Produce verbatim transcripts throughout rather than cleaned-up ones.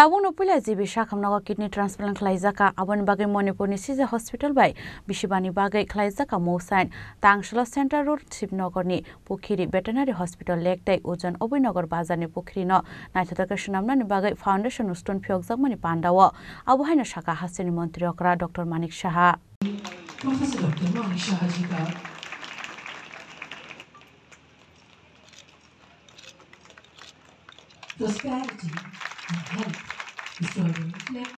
Tabukno puila G B sakhamnogo kidney transplant khlaijaka. Aboni bagwi Manipurni Sija Hospital bai bisibani bagwi khlaijaka mousain. Tangsalo Central Road Shivnagarni Pukhiri Veterinary Hospital lake tei Ujan Obinagar bazarni pukhirino naithotok khe swnamnani bagwi foundation-o stone phiyokjakmani pandao. Abo haino sakha hasteni montri okra Doctor Manik Saha. Professor Doctor Manik Saha ji ka Prosperity and health is to our reflect.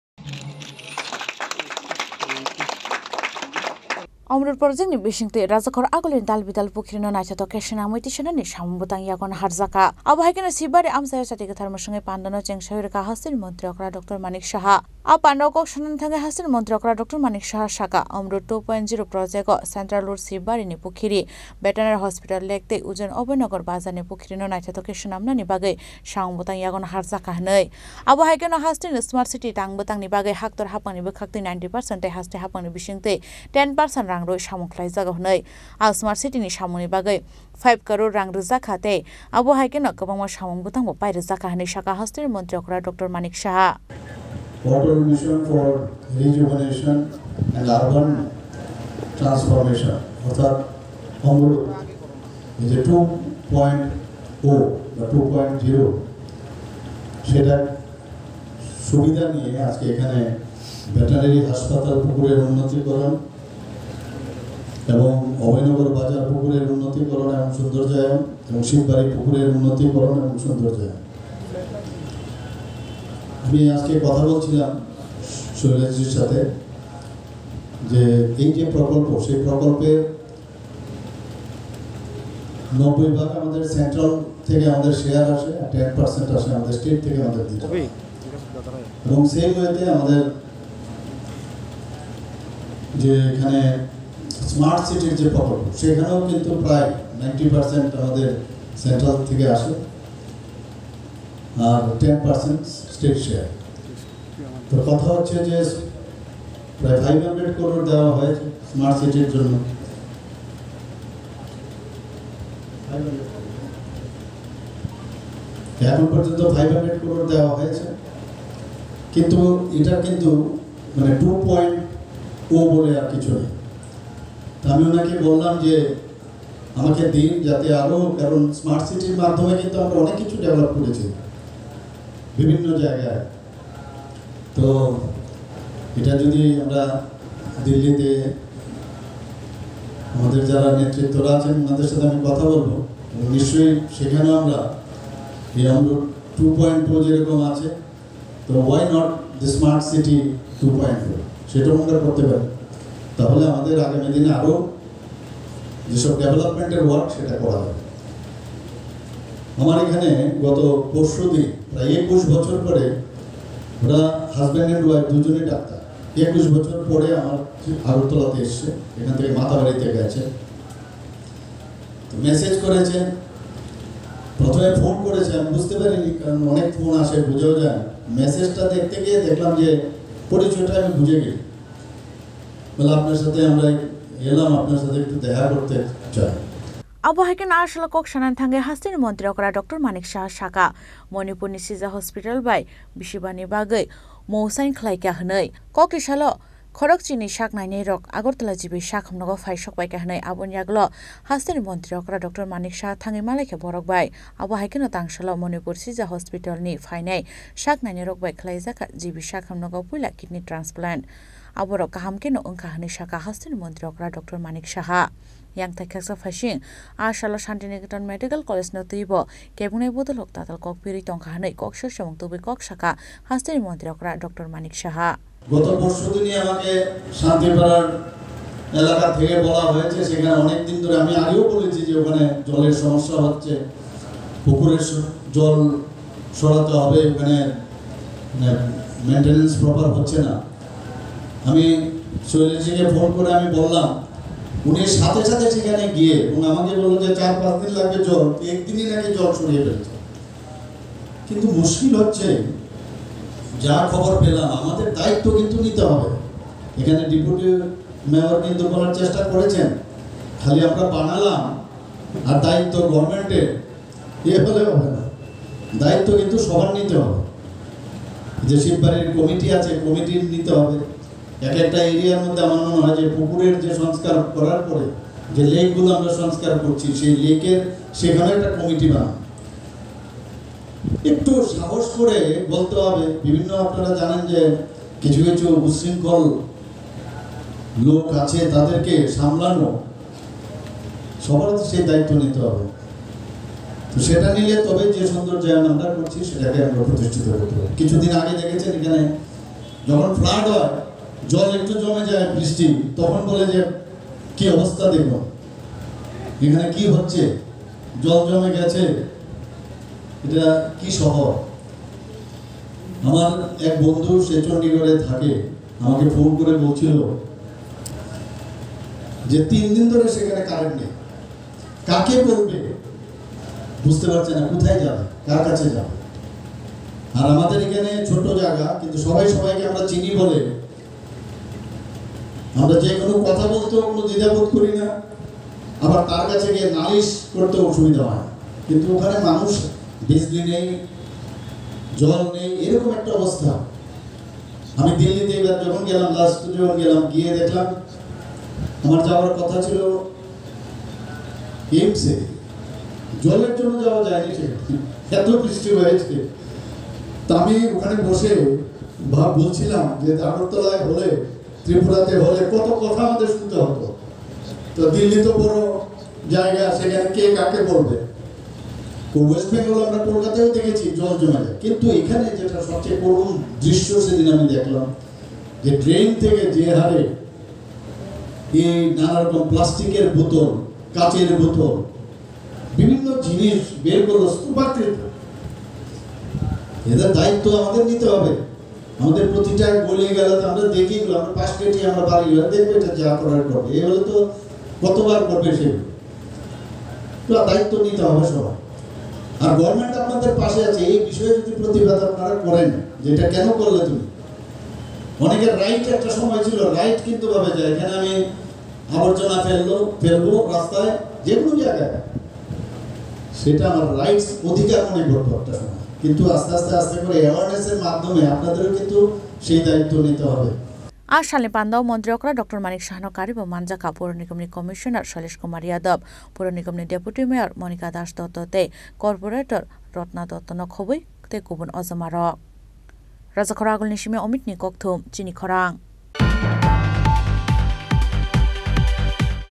Amrut project ni bisingtwi Rajakhor Agulini Dalbidal pukhirino naithotok khe swnamwi tisanani samung bwtang yagon harjaka. Abo hai kheno Sibari amchaio chati kwthar mwswngwi pandano chengsawi rwkha hasteni montri okra Doctor Manik Saha. A pandao kok sanani thangwi hasteni montri okra Doctor Manik Saha sakha, Amrut two point zero project-o Central Road Sibari ni pukhiri, Veterinary Hospital lake tei Ujan Obinagar bazarni pukhirino naithotok khe swnamnani bagwi samung bwtang yagon harjaka hwnwi. Abo hai kheno hasteni Smart City tang bwtangni bagwi haktor haphangni bwkhaktwi ninety percent tei haste haphangni bisingtwi ten percent rang rwi samung khlaijago hwnwi. A Smart City ni samungni bagwi five crore rang rwjakha tei abo hai kheno kwbangma samung bwtangbo pai rwjakha hwnwi sakha hasteni montri okra Doctor Manik Saha. Water Mission for Rejuvenation and Urban Transformation, অর্থাৎ অমরুত, এই যে two point ও বা two point zero, সেটা সুবিধা নিয়ে আজকে এখানে ভেটেরিনারি হাসপাতাল পুকুরের উন্নতিকরণ এবং অভয়নগর বাজার পুকুরের উন্নতিকরণ এবং সৌন্দর্যায়ন এবং শিববাড়ি পুকুরের উন্নতিকরণ এবং সৌন্দর্যায়ন। আমি আজকে কথা বলছিলাম শৈলেশজির সাথে যে এই যে প্রকল্প, সেই প্রকল্পে নব্বই ভাগ আমাদের সেন্ট্রাল থেকে আমাদের শেয়ার আসে, আর টেন পার্সেন্ট আসে আমাদের স্টেট থেকে আমাদের দিতে হয়। এবং সেই ওয়েতে আমাদের যে এখানে স্মার্ট সিটির যে প্রকল্প, সেখানেও কিন্তু প্রায় নাইনটি পার্সেন্ট আমাদের সেন্ট্রাল থেকে আসে, আর টেন পার্সেন্ট স্টেট শেয়ার। তো কথা হচ্ছে যে প্রায় ফাইভ হান্ড্রেড করোড় দেওয়া হয়েছে স্মার্ট সিটির জন্য। এখন পর্যন্ত ফাইভ হান্ড্রেড করোড় দেওয়া হয়েছে, কিন্তু এটা কিন্তু মানে টু পয়েন্ট ও বলে আর কিছু নেই। তো আমি ওনাকে বললাম যে আমাকে দিন, যাতে আরও, কারণ স্মার্ট সিটির মাধ্যমে কিন্তু আমরা অনেক কিছু ডেভেলপ করেছি বিভিন্ন জায়গায়। তো এটা যদি আমরা দিল্লিতে আমাদের যারা নেতৃত্বরা আছেন, ওনাদের সাথে আমি কথা বলবো, এবং নিশ্চয়ই সেখানেও আমরা এই অমরুত টু পয়েন্ট টু যেরকম আছে, তো why not the smart city two point four, সেটাও আমরা করতে পারি। তাহলে আমাদের আগামী দিনে আরও যেসব ডেভেলপমেন্টের ওয়ার্ক, সেটা করা যাবে। আমার এখানে গত পরশু দিন, প্রায় একুশ বছর পরে, ওরা হাজব্যান্ড অ্যান্ড ওয়াইফ দুজনেই ডাক্তার, একুশ বছর পরে আমার আগরতলাতে এসছে, এখান থেকে মাতাবাড়িতে গেছে। তো মেসেজ করেছে, প্রথমে ফোন করেছে, আমি বুঝতে পারিনি, কারণ অনেক ফোন আসে, বুঝেও যায় না। মেসেজটা দেখতে গিয়ে দেখলাম যে পরিচয়টা আমি বুঝে গেছি। বলে, "আপনার সাথে আমরা এলাম, আপনার সাথে একটু দেখা করতে চাই।" Abo hai kheno a salo kok sanani thangwi hasteni montri okra Doctor Manik Saha sakha, Manipurni Sija Hospital bai bisibani bagwi mousain khlaikha hwnwi. Kokti salo khorokchini sak nainai rok Agartala G B sakhamnogo phai sokpaikha hwnwi aboni yagulo hasteni montri okra Doctor Manik Saha thangwi malaikha borok bai. Abo hai kheno tangsalo Manipur Sija Hospital ni phainai sak nainai rok bai khlaijakha G B sakhamnogo puila kidney transplant. Aborok kaham kheno wngkha hwnwi sakha hasteni montri okra Doctor Manik Saha. Yang thai khaksa phaising a salo Shantiniketan Medical College no twibo kebungnai bodolrok tatal kok pirwi tongkha hwnwi kok sir samung tubui kok sakha hasteni montri okra Doctor Manik Saha. গত পরশুদিনই আমাকে শান্তিপাড়ার এলাকা থেকে বলা হয়েছে, সেখানে অনেক দিন ধরে, আমি আগেও বলেছি যে ওখানে জলের সমস্যা হচ্ছে, পুকুরের স-, জল সরাতে হবে, ওখানে, মানে, মেইনটেনেন্স প্রপার হচ্ছে না। আমি শৈলেশজিকে ফোন করে আমি বললাম, উনি সাথে সাথে সেখানে গিয়ে এবং আমাকে বললো যে চার পাঁচ দিন লাগবে জল, একদিনই নাকি জল সরিয়ে ফেলছে। কিন্তু মুশকিল হচ্ছে, যা খবর পেলাম, আমাদের দায়িত্ব কিন্তু নিতে হবে। এখানে ডেপুটি মেয়র কিন্তু বলার চেষ্টা করেছেন, খালি আমরা বানালাম আর দায়িত্ব গভর্নমেন্টের, এ হলে হবে না, দায়িত্ব কিন্তু সবার নিতে হবে। যে শিববাড়ির কমিটি আছে, কমিটির নিতে হবে। এক একটা এরিয়ার মধ্যে আমার মনে হয় যে পুকুরের যে সংস্কার করার পরে যে লেকগুলো আমরা সংস্কার করছি, সেই লেকের সেখানে একটা কমিটি বানানো। একটু সাহস করে বলতে হবে। বিভিন্ন, আপনারা জানেন যে কিছু কিছু উচ্ছৃঙ্খল লোক আছে, তাদেরকে সামলানো, সবার তো সেই দায়িত্ব নিতে হবে। তো সেটা নিলে তবে যে সুন্দর জায়গা আমরা করছি সেটাকে আমরা প্রতিষ্ঠিত করতে পারবো। কিছুদিন আগে দেখেছেন এখানে যখন ফ্লাড হয়, জল একটু জমে যায় বৃষ্টি, তখন বলে যে কি অবস্থা দেখুন, এখানে কি হচ্ছে, জল জমে গেছে, এটা কি শহর? আমার এক বন্ধু, সে চণ্ডীগড়ে থাকে, আমাকে ফোন করে বলছিল যে তিন দিন ধরে সেখানে কারেন্ট নেই। কাকে বলবে, বুঝতে পারছে না কোথায় যাবে, কার কাছে যাবে। আর আমাদের এখানে ছোট জায়গা, কিন্তু সবাই সবাইকে আমরা চিনি বলে আমরা যে কোনো কথা বলতেও কোনো দ্বিধাবোধ করি না, আবার তার কাছে গিয়ে নালিশ করতেও অসুবিধা হয়। কিন্তু ওখানে মানুষ, বিজলি নেই, জল নেই, এরকম একটা অবস্থা। আমি দিল্লিতে এবার যখন গেলাম, লাস্ট যখন গেলাম, গিয়ে দেখলাম আমার যাওয়ার কথা ছিল এইমসে, জলের জন্য যাওয়া যায়নি সেখানে, এত বৃষ্টি হয়েছে। তা আমি ওখানে বসে ভাব বলছিলাম যে আগরতলায় হলে, ত্রিপুরাতে হলে কত কথা আমাদের শুনতে হতো। তো দিল্লি তো বড় জায়গা, সেখানে কে কাকে বলবে। তো ওয়েস্ট বেঙ্গল আমরা কলকাতায়ও দেখেছি জল জমে যায়, কিন্তু এখানে যেটা সবচেয়ে করুণ দৃশ্য সেদিন আমি দেখলাম যে ড্রেন থেকে যে হারে এই নানা রকম প্লাস্টিকের বোতল, কাচের বোতল, বিভিন্ন জিনিস বের করলো স্তূপাকৃত। এদের দায়িত্ব আমাদের নিতে হবে। আমাদের প্রতিটা গলি গেলে তো আমরা দেখি এগুলো, আমরা পাশ কেটে আমরা বাড়ি গেলে দেখবো এটা যা করার করবে। এগুলো তো কতবার করবে সেগুলো। তো দায়িত্ব নিতে হবে সবার। আর গভর্নমেন্ট আপনাদের পাশে আছে, এই বিষয়ে যদি প্রতিবাদ আপনারা করেন, যেটা কেন করলে তুমি, অনেকের রাইট একটা সময় ছিল, রাইট কিন্তু ভাবে যায়, এখানে আমি আবর্জনা ফেললো, ফেলবো রাস্তায়, যে কোনো জায়গায়, সেটা আমার রাইটস, অধিকার মনে করতো একটা সময়। কিন্তু আস্তে আস্তে আস্তে করে অ্যাওয়ারনেসের মাধ্যমে আপনাদেরও কিন্তু সেই দায়িত্ব নিতে হবে। A salni panda o montri okra Doctor Manik Sahano karibo manjakha Puro Nigamni Commissioner Sailesh Kumar Yadav, Puro Nigamni Deputy Mayor Monika Das Dotto tei Corporator Ratna Dotto no khobwi tei kubun ojamarok. Rajakhor Agulni simi Omitni kokthum, chini khorang.